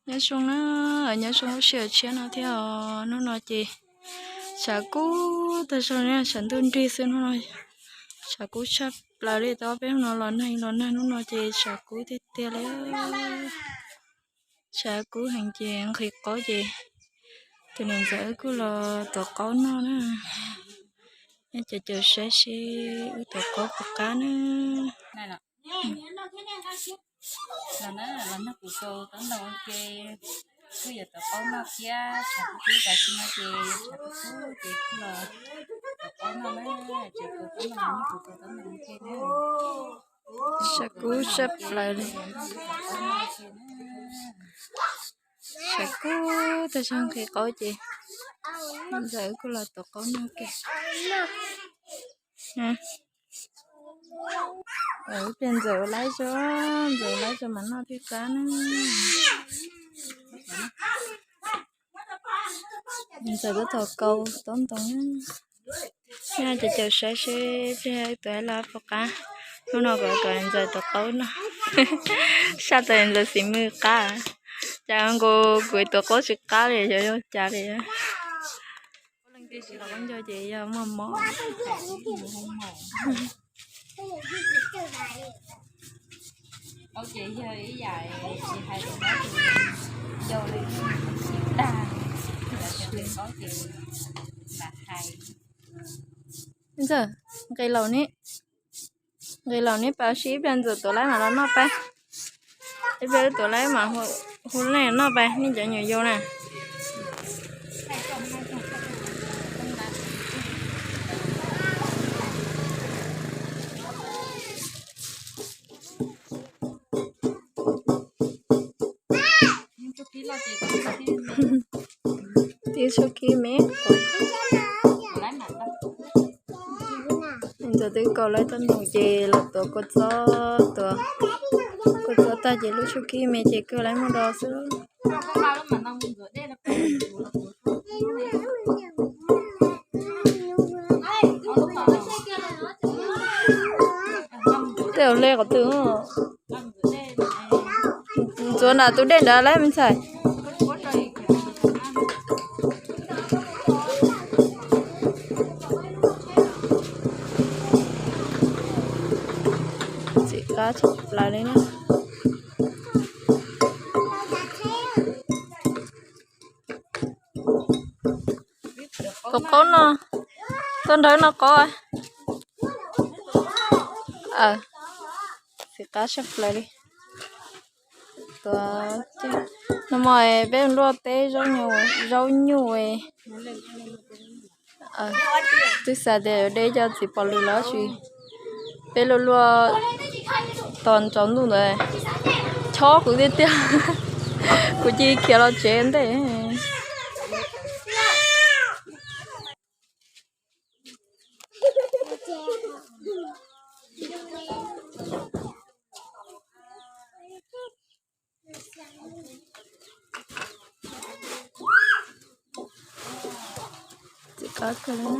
Nyob zoo na, nyob zoo lub sij hawm tshiab no thiab os. Hnub no ces tshav kub tag zog, tshav ntuj nrig xwb hnub no. Tshav kub tshaj plaws li, tau ob peb hnub no los nag los nag, hnub no ces tshav kub tiag tiag li. Tshav kub heev ces nqhis qaub ces tus niam ntxawm wb kuj los tuav qaub noj na. Cov caum saib seb wb tuav qaub puas qab na. Los na, los nrog kuv tus tub ntoo ua ke, kuj yuav tuav qaub noj thiab, tshav kub kub tam sim no ces tshav kub kub ces kuj los tuav qaub noj na, ces kuv tub ntoo nrog kuv tus tub ntoo ua ke na. Tshav kub tshaj plaws li. Tshav kub tag zog nqhis qaub ces ntxawm kuj los tuav qaub noj ke. Ib pliag ntxawm ua laib zog, ntxawm ua laib zog mas noj thiaj qab na. Ntxawm tab tom kaus taub ntoo. Cov caum saib seb pliag tuav los puas qab. Hnub no kuv kom ntxawm tuav qaub noj. Saj tas ntxawm xis mws qab. Cas nkaus kuv tuav qaub tsis qab li, xyov yog cas li. Leej twg tsis los qaub ncaug ces yog muaj mob. Qaub ces yog ib yam tsis hais rau qab tus yau li, tsis dag, yog tias qaub ces lam hais. Ntxawm, nqis laus ne, nqis laus ne, pas sib ib pliag ntxawm tuav laib mam los noj pab. Ib pliag wb tuav laib mam hu leej noj pab, nej cov nyuam yaus na. Tib tshub khib me. Ntxawm twb kaus laib tau noo ces los tuav kua txob, tuav kua txob tag ces lub tshub khib me ces kawg laib muaj do xwb. Tej zaum hle qhov twg. Ntxuav nram tus dej nrad lawm me ntxhais. Txiv qab tshaj plaws li na. Tuav qaub no, tuaj nrog no qaub. Txiv qab tshaj plaws li. Tuav, nag hmo peb luaj teb zaub nyuj, twb xav tias deb cov txiv pom lwm los tsis, peb luaj luaj tos tsaus ntuj ntawd chob kuv tiag tiag, kuv cia li khiav los tsev ntej. Txiv qab kawg li na.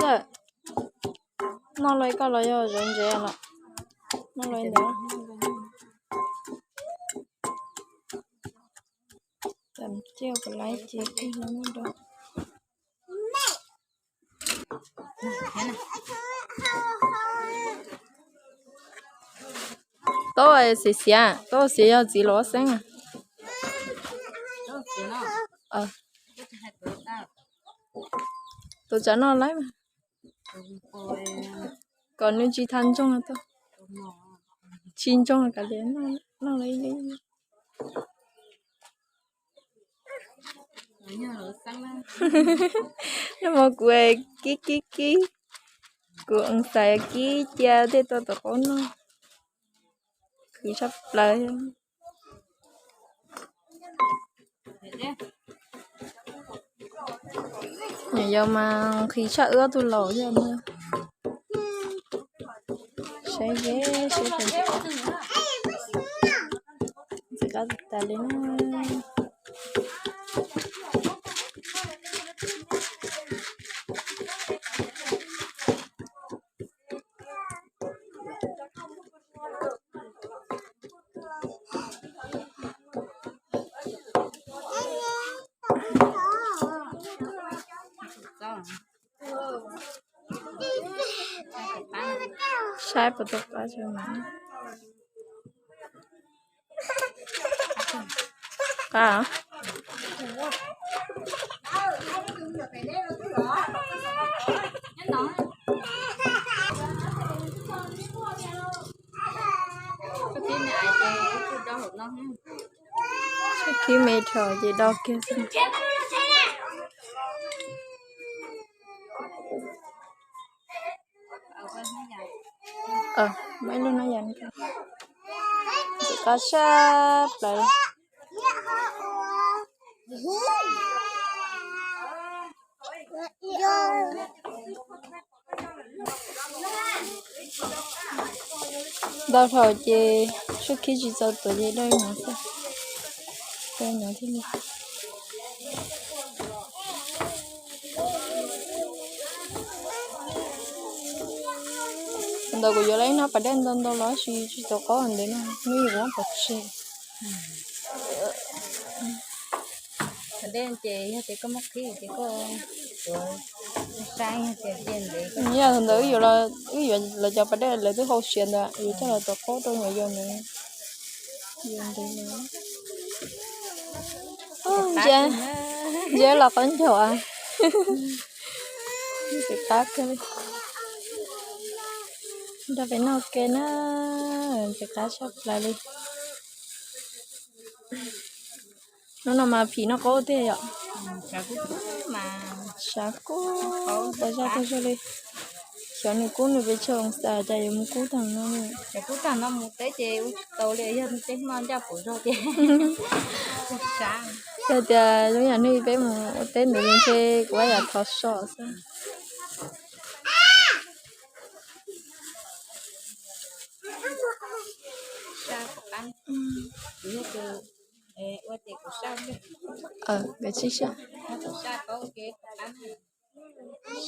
Ntxawm, noj los koj los yog zov ntsev los? Noj los ntawd. Tam cia kuv laib ces kawg los muaj do. Tau xiav xiav, tau xiav yog txiv los xeeb. Tus tsav no laib mas, kom nws tsis tau ntsoog, tsis ntsoog kav liam noj li. Nag hmo kuv kib kib kib, kuv xav kib cia tej tau tuav qaub noj, khwv tshaj plaws. Nyuam yaus mas nqhis tshaj wb ob tug laus yog no. Saib ze, saib txiv qab tas li na. Saib puas tau qab tso mas. Qab. Khib me dhau ces do kiag xwb. Muaj ib lub no yog ntxim qab sab plaws. Ntau dhau ces sub khib tsis txaus tuav ces do ib no xwb. Do ib no thiaj li. Ntawd kuv yuav los ib hnab pas dej ntau ntau los sis tsis tau qaub ntev no, hnub ib kuv muab pov tseg. Pas dej ces yog tias koj muab qhib ces koj tuav saib tias dej ntev. Yog ntawd wb yuav los cov pas dej lawv twb hau siav ntawd yuav coj los tuav qaub rau nyuam yaus ntawd. Yus ntev ntsia, ntsia los qaub ncaug. Ntxim qab kawg li. Nrog peb noj ke na, ntxim qab tshaj plaws li. Hnub no mas phim noj qaub tiag yom. Sav kub tas zaj tag zog li. Xyov nws kub nws pes tsawg oo xas cas yuav mus kub tag no. Kub tag no mus teb ces ua tsis tau li, yog tej hmo ncaj puv zog ces. Yog tias zoo yam hnub peb mus ua teb ntawd ntshe kuv vaj yam thov so xwb.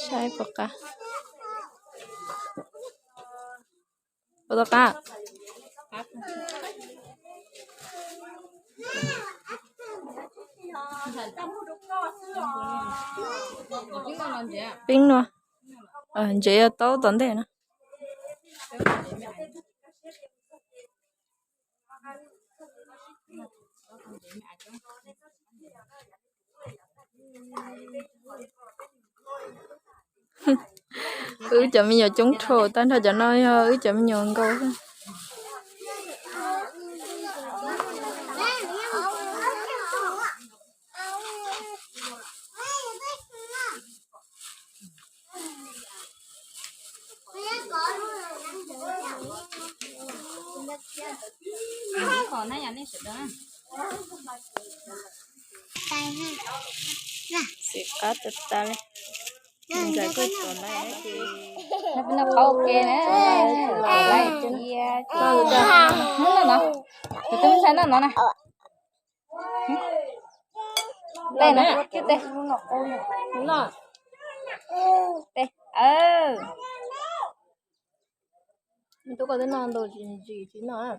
Saib puas qab. Puas tau qab? Peeb nua. Ntsev yog taub tom ntej no. Wb cov me nyuam coob dhau, tag nrho cov no yog wb cov me nyuam nkaus xwb. Ntxim qab tas tas li. Ntxim kuj tuav lawm ces noj qaub ke na. Hnub no, tus twb ntshai noj no na. Tej no, tej, tej. Tub koj twb noj ntau tsis ntsim tsis noj,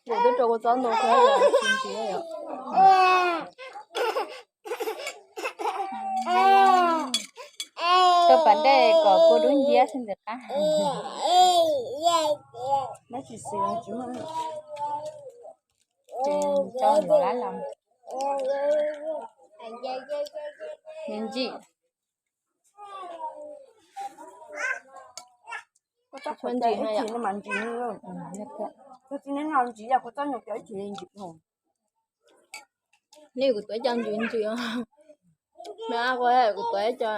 kuv twb rau kua txob ntau kawg tsis ntsim. Rau pas dej kom kua dub nciab xwb ntxim qab. Ces tso yuav lab los. Ntsim. Koj txhob qhuav ntsim ib chim no mas ntsim. Koj txiv neej no ntsim yog kuv txob nyuam cov ib chim ntsim. Nej kuv tuav ib co ntsim ntsim. Me ab, kuv tuav ib co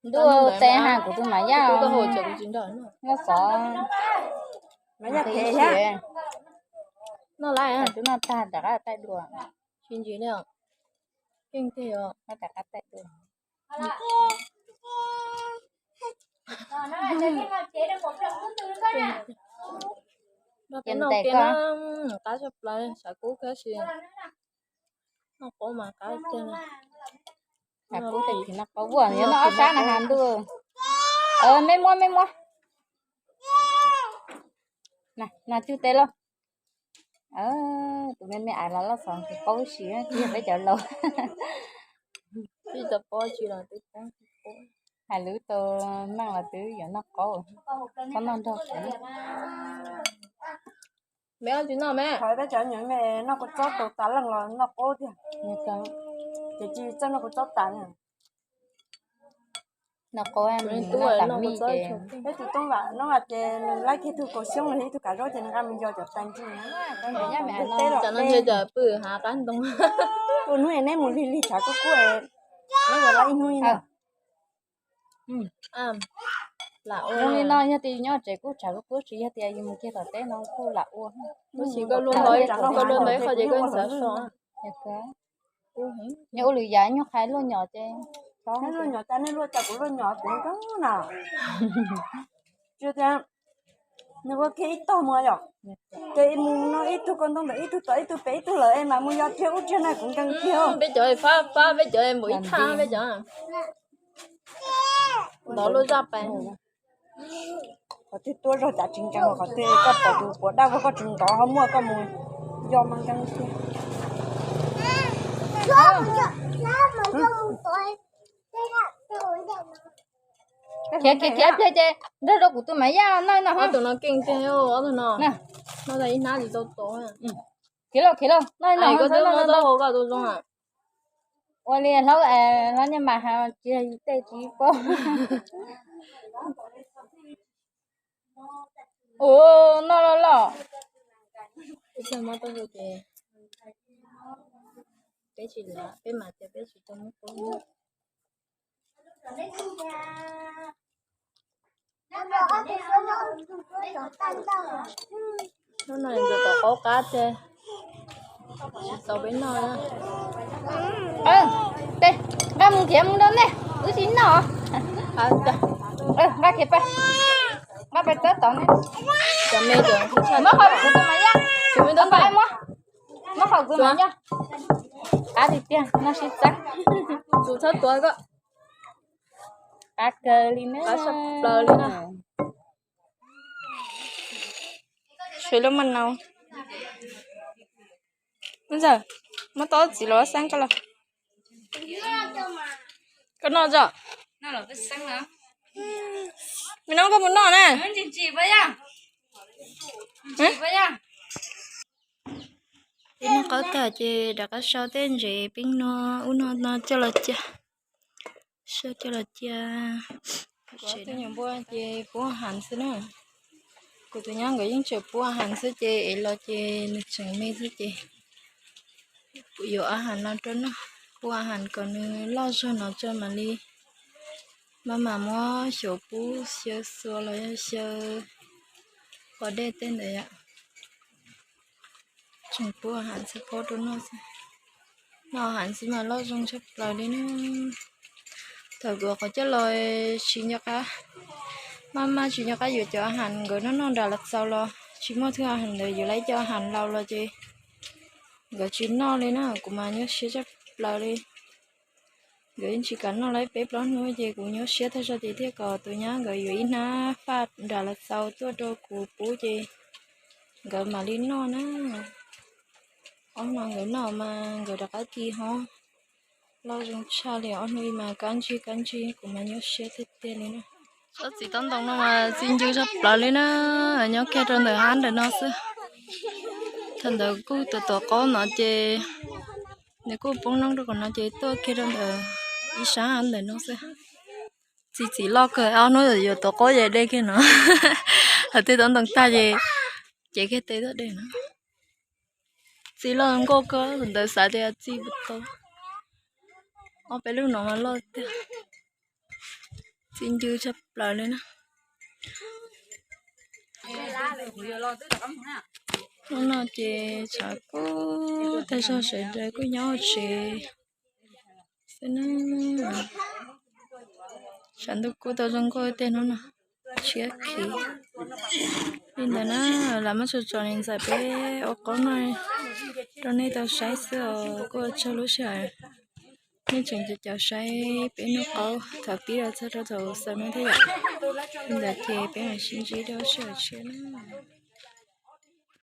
ntuj tes ha kuv tus Maiv Yaj, kuv tsis nrog noj xov. Maiv Yaj tes thiab. Noj lawm, twb noj tag rov qab taij dua. Tsis ntsim li os. Keej tiag os. Rov qab taij dua. Noj qab tshaj plaws, sav kub kawg si. Noj qaub mas qab tiag. Sav kub tes phim noj qaub vuam, nyob noj ob sab na has ntuj. Mej muab, mej muab. Nas cug tes lauj. Tus me me ais los loj xov qaub si, tsis yog peb cov laus. Tsis tau paub tsis los twb paub. Hais lus tau meej los twb yuav noj qaub, txhob noj nrog kuv. Me tsis noj me. Thov peb cov nyuam me noj kua txob tau tas leej los noj qaub tiag. Ces tsis txawj noj kua txob tas na. Noj qaub, noj tas mij ces peb tus toob vam no ces nws laib kiag tug kaus xyoob los ib tug kav zaub ces nws nqa mus yos cov tais ntsis. Cov no ntshe pw hav qab ntoo. Tus hnub neb mus lig lig tshav kub kub, neb yuav laib ib hnub li na. Zoo li no yog tias nyob tsev kuj tshav kub kub, tsis yog tias yus mus kiag tom teb no kuj lam ua. Tab sis koj luaj ntau ib qho ces koj ntxav so. Nyob ua lwm yam nyuag qhai luaj nyom ces, luaj nyom cas nej luaj cas kuv luaj nyom kuv nkeeg na. Tsis tias nws ua kiag ib tog mus yom, ces mus no ib tug kaus ntoo ntawm ib tug tom ib tug pem ib tug lawm es mam mus yos kiag ub kiag na kuv nkeeg kiag. Peb cov fab fab, peb cov npaum ib thaj peb cov. Ntov lub zaj pais. Qhov twg tuaj zog cas tsis nkees, qhov twg koj pom tus puav daj vog koj tsis ntov ho muaj koj mus yos mas nkees tiag. Khiav khiav khiav pliag ces nrog rau kuv tus Maiv Yaj noj no. Ob tug no keej tiag, ob tug no noj tau ib hnab tsis tau tod. Khiav lauj khiav lauj, noj no, koj twb muab taub hau koj tus zoo. Ua li hlob, hlob Niaj Mas hais tsis yog tej tsis paub. Ua noj loj loj. Peb txawg mob taub hau ces peb tsis lav, peb mas tias peb tsis tau muab qaub. Hnub no ntxuav tom qaub qab tiag, tsis tau peb noj. Tes, nqa mus nrhiav mus rau nej, wb tsis noj. Nqa khiav pais, nqa pais txawb tod ne. Muab qhov kuv tus Maiv Yaj, muab qhov kuv tus Maiv Yaj. Qab tiag tiag, noj sib txeeb. Tus txhob tuav koj. Qab kawg li na. Qab sab plaws li na. Sui lub maj nau. Ntxawm, muab tau txiv los xeeb koj los. Koj noj tso. Me noob koj mus noj na. Peb noj qaub tag ces rov qab sau tej ntsev peb noj ub no no coj los cia. Sau coj los cia. Kuv tus nyuam npua ces pub hav xwb na. Kuv tus nyab nkawd yeej tseem pub hav xwb ces ev los ces nws tseem me xwb ces yuav hav no rau noj, pub hav kom nws loj zog no tso mam li maj mam muab xyuav pub xyaw xuas los yog xyaw qos dej tej ntawd yom. Tseem pub hav xwb, pub rau noj xwb. Noj hav xwb mas loj zoo tshaj plaws li na. Thaum kuv qhov coj los tsis nco qab, maj maj tsis nco qab yuav cov hav nkawd noj noj nram los txaus los tsis muaj thwj hav ntawd yuav lawv cov hav laus los ces nkawd tsis noj li na, kuv mas nyuaj siab tshaj plaws li. Nkawd yeej tsis kam noj li peb plaub hnub ces kuv nyuaj siab tag zog ces thiaj kom tus nyab nkawd yuav ib hnab faj nram los txaus tuaj rau kuv pub ces nkawd mam li noj na. Ob no nkawd noj mas nkawd rov qab kis ho loj zoo tshaj li, ob hnub ib mas kab ntsig kab ntsig, kuv mas nyuaj siab tiag tiag li na. Tsob txiv taub ntoo no mas txi ncw tshaj plaws li na, nyob kiag rau ntawm hab ntawm no xwb. Thaum ntawd kuj tuav tuav qaub no ces nws kuj poob noob rau qhov no ces tuaj kiag rau ntawm ib sab ntawm no xwb. Txi txiv loj kawg, ob hnub yuav tuav qaub ces dej kiag no. Hais tej taub ntoo tag ces cev kiag tej tuaj dej no. Txi loj nkauj kawg, ntawd xav tias txi puas tau. Ob peb lub no mas loj tiag. Txi ncw tshaj plaws li na. Hnub no ces tshav kub tag zog, sawv daws kuj nyob hauv tsev xwb na. Tshav ntuj kub tau zoo nkauj tej hnub no, tshiab khiv. Li ntawd na, lam muab tso tso li ntawd peb ua qaub noj rau nej tau saib xwb os, kuj ua tsaug lub sij hawm nej tseem caum caum saib peb noj qaub thaum pib los txog rau thaum xaus no thiab yom. Li ntawd ces peb mam sib ntsib rau sij hawm tshiab na.